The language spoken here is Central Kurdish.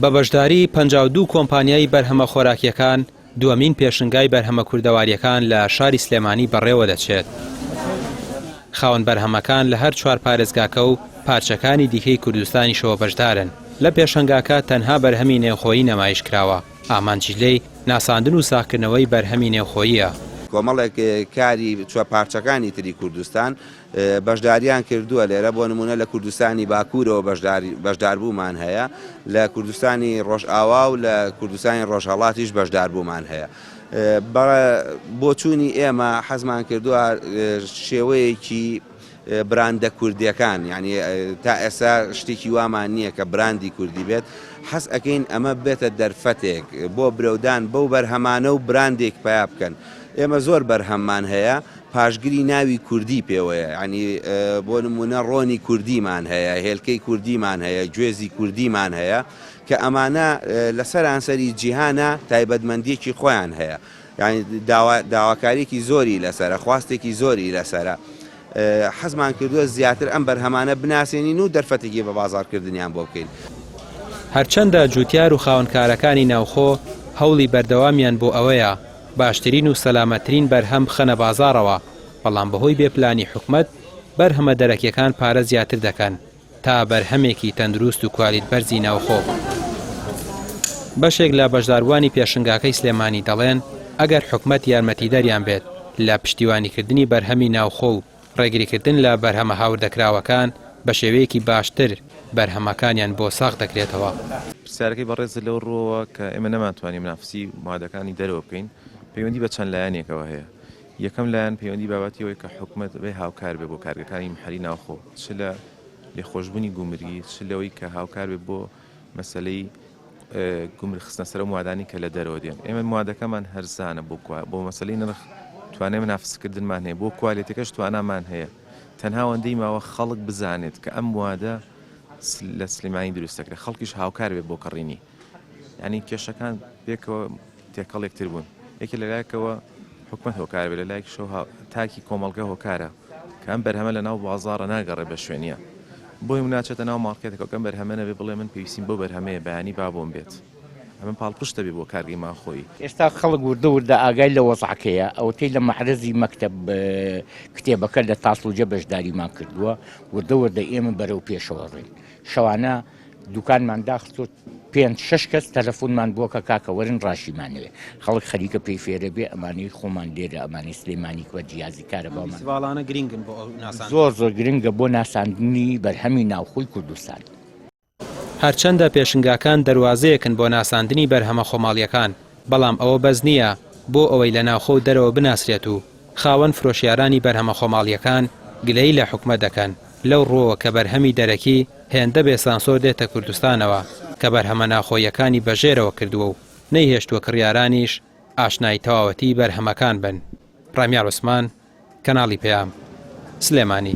بە بەشداری 52 کۆمپانیای بەرهەمە خۆراکیەکان دووەمین پێشنگای بەرهەمە کوردەواریەکان لە شاری سلێمانی بەڕێوە دەچێت. خاوەن بەرهەمەکان لە هەر چوار پارێزگاکە و پارچەکانی دیکەی کوردستانیشەوە بەشدارن. لە پێشەنگاکە تەنها بەرهەمی نێوخۆیی نەمایش کراوە، ئامانجیش لێی ناساندن و ساغکردنەوەی بەرهەمی نێوخۆییە. کۆمەڵێک کاری پارچەکانی تری کوردستان بەشداریان کردووە لێرە، بۆ نموونە لە کوردستانی باکوورەوە بەشداربوومان هەیە، لە کوردستانی ڕۆژئاوا و لە کوردستانی ڕۆژهەڵاتیش بەشداربوومان هەیە. بە بۆچوونی ئێمە حەزمان کردووە شێوەیەکی براندە کوردیەکان یعنی تا ئێستا شتێکی وامان نییە کە براندی کوردی بێت حەز ئەەکەین ئەمە بێتە دەرفەتێک بۆ برەودان بەو بەرهەمانە و براندێک پیا بکەن ئێمە زۆر بەرهەممان هەیە پاشگری ناوی کوردی پێوەیە یعنی بۆ نمونە ڕۆنی کوردیمان هەیە هێلکەی کوردیمان هەیە گوێزی کوردیمان هەیە کە ئەمانە لە سەرانسەری جیهانا تایبەتمەندیەکی خۆیان هەیە یانی داواکاریەکی زۆری لەسەرە خواستێکی زۆری لەسەرە حەزمان کردووە زیاتر ئەم بەرهەمانە بناسێنین و دەرفەتێکی بە بازاڕکردنیان بۆ بکەین. هەرچەندە جوتیار و خاوەنکارەکانی ناوخۆ هەوڵی بەردەوامیان بۆ ئەوەیە باشترین و سەلامەترین بەرهەم بخەنە بازاڕەوە، بەڵام بەهۆی بێ پلانی حکومەت بەرهەمە دەرەکیەکان پارە زیاتر دەکەن. تا بەرهەمێکی تەندروست و کوالیت بەرزی ناوخۆ. بەشێک لە بەشداربووانی پێشنگاکەی سلێمانی دەڵێن، ئەگەر حکومەت یارمەتیدەریان بێت لە پشتیوانیکردنی بەرهەمی ناوخۆ و ڕێگریکردن لە بەرهەمە هاوردەکراوەکان بە شێوەیەکی باشتر بەرهەمەکانیان بۆ ساغ دەکرێتەوە. پرسیارەکەی بەڕێزت لەو ڕووەوە کە ئێمە نەمانتوانی منافسی موادەکانی دەرەوە بکەین پەیوەندی بە چەند لایەنێکەوە هەیە. یەکەم لایەن پەیوەندی بابەتی ئەوەیە کە حکومەت ئەبێ هاوکار بێ بۆ کارگەکانی محەلی ناوخۆ چ لە لێخۆشبوونی گومرگی چ لەوەی کە هاوکار بێ بۆ مەسەلەی گومرگ خستنە سەر ئەو موادانەی کە لە دەرەوە دێن ئێمە موادەکەمان هەرزانە بۆ بۆ مەسەلەی نرخ توانای منافسکردنمان هەیە بۆ کوالێتەکەش توانامان هەیە تەنها ئەوەندەی ماوە خەڵک بزانێت کە ئەم موادە لە سلێمانی دروست دەکرێت خەڵکیش هاوکار بێ بۆ کڕینی یعنی کێشەکان پێکەوە تێکەڵ یەکتر بوون، یەکێ لە لایەکەوە حکومەت هۆکار بێ لە لایەکیشەوە تاکی کۆمەڵگە هۆکارە کە ئەم بەرهەمە لە ناو بازاڕە ناگەڕێ بە شوێنیە بۆی و ناچێتە ناو مارکێتەکە کەم بەرهەمە نەبێ بڵێ من پێویستیم بەو بەرهەمەیە بەیانی با بۆم بێت ئەمە پاڵپشتە بێ بۆ کارگەی ماخۆیی. ئێستا خەڵک وردە وردە ئاگای لە وەزعەکەیە، ئەوەتەی لە مەعرەزی مەکتەب کتێبەکە لە تاسڵوجە بەشداریمان کردووە، وردە وردە ئێمە بەرەو پێشەوە ڕۆین. شەوانە دوکانمان داخستووە پێنج شەش کەس تەلەفۆنمان بووە کە کاکە وەرن ڕاشیمانەوێ خەڵک خەریکە پێی فێرە بێ ئەمانەی خۆمان لێرە ئەمانەی سلێمانی کە جیازی کارەبامان فیستیڤاڵانە گرنگن بۆ ئەو ناساندن. زۆر زۆر گرنگە بۆ ناساندنی بەرهەمی ناوخۆی کوردستان. هەرچەندە پێشنگاکان دەروازەیەکن بۆ ناساندنی بەرهەمە خۆماڵییەکان، بەڵام ئەوە بەس نییە بۆ ئەوەی لە ناوخۆ و دەرەوە بناسرێت و خاوەن فرۆشیارانی بەرهەمە خۆماڵییەکان گلەیی لە حکومەت دەکەن لەو ڕووەوە کە بەرهەمی دەرەکی هێندە بێ سانسۆر دێتە کوردستانەوە کە بەرهەمە ناوخۆییەکانی بەژێرەوە کردووە و نەیهێشتووە کڕیارانیش ئاشنای تەواوەتی بەرهەمەکان بن. ڕامیار عوسمان، کەناڵی پەیام، سلێمانی.